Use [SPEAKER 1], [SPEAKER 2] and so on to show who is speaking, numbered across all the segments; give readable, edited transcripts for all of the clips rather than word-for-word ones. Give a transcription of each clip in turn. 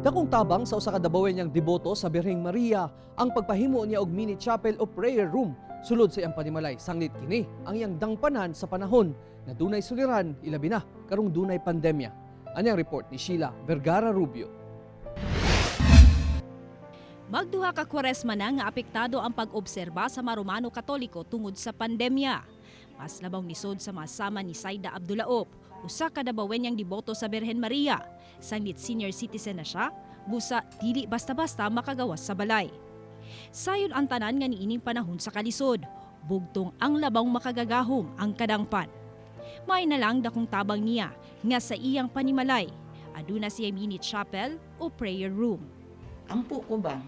[SPEAKER 1] Dakong tabang sa usa ka Dabawenyang deboto sa Birheng Maria ang pagpahimo niya og mini chapel o prayer room sulod sa iyang panimalay. Sanglit kini ang iyang dangpanan sa panahon na dunay suliran, ilabi na karong dunay pandemya. Ani ang report ni Sheila Vergara Rubio.
[SPEAKER 2] Magduha ka Kwaresma na nga apektado ang pag-obserba sa mga Romano Katoliko tungod sa pandemya. Mas labaw nisod sa masama ni Saida Abdulaop, usa ka Dabawenyang deboto sa Birhen Maria. Sanglit senior citizen na siya, busa dili basta-basta makagawas sa balay. Sayon ang tanan nga niining panahon sa kalisod, bugtong ang labang makagagahom ang kadangpan. May na lang dakong tabang niya nga sa iyang panimalay, aduna siya mini chapel o prayer room.
[SPEAKER 3] Ampo ko ba?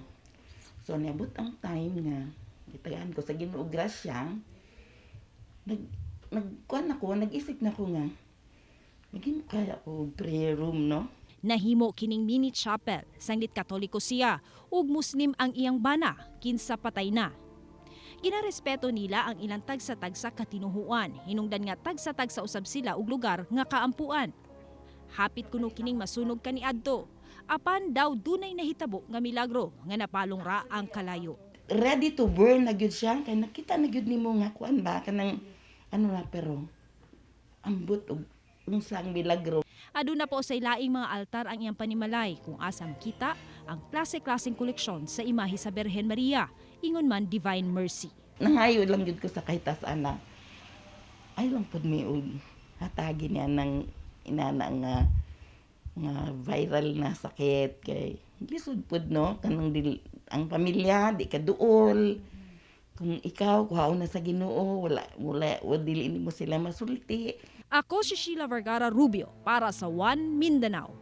[SPEAKER 3] So niabot ang time nga gitagaan ko sa Ginoo grasya. Nag nagkuan ako, nag-isip na ko nga maghimo kaya ko og prayer room, no?
[SPEAKER 2] Nahimo kining mini chapel sanglit Katoliko siya ug Muslim ang iyang bana, kinsa patay na. Ginarespeto nila ang ilang tagsa-tagsa katinuhuan, hinungdan nga tagsa-tagsa usab sila og lugar nga kaampuan. Hapit kuno kining masunog kaniadto. Apan daw dunay nahitabo nga milagro nga napalong ra ang kalayo.
[SPEAKER 3] Ready to burn na gyud siya kay nakita na gyud nimo nga kuan ba, kanang ano na, pero ambot og unsang milagro.
[SPEAKER 2] Aduna po sa laing mga altar ang iyang panimalay kung asa makita ang klase-klaseng koleksyon sa imahe sa Birhen Maria, ingon man Divine Mercy.
[SPEAKER 3] Nangayo lang gyud ko sa kahitaas ana. Ay lang pud mi og hatagi niya ng inana nga viral na sakit kay lisod pud, no, kanang dil, ang pamilya di ka duol kung ikaw kuhaon na sa Ginoo, wala wala, dili nimo sila masulti.
[SPEAKER 2] Ako si Sheila Vergara Rubio para sa One Mindanao.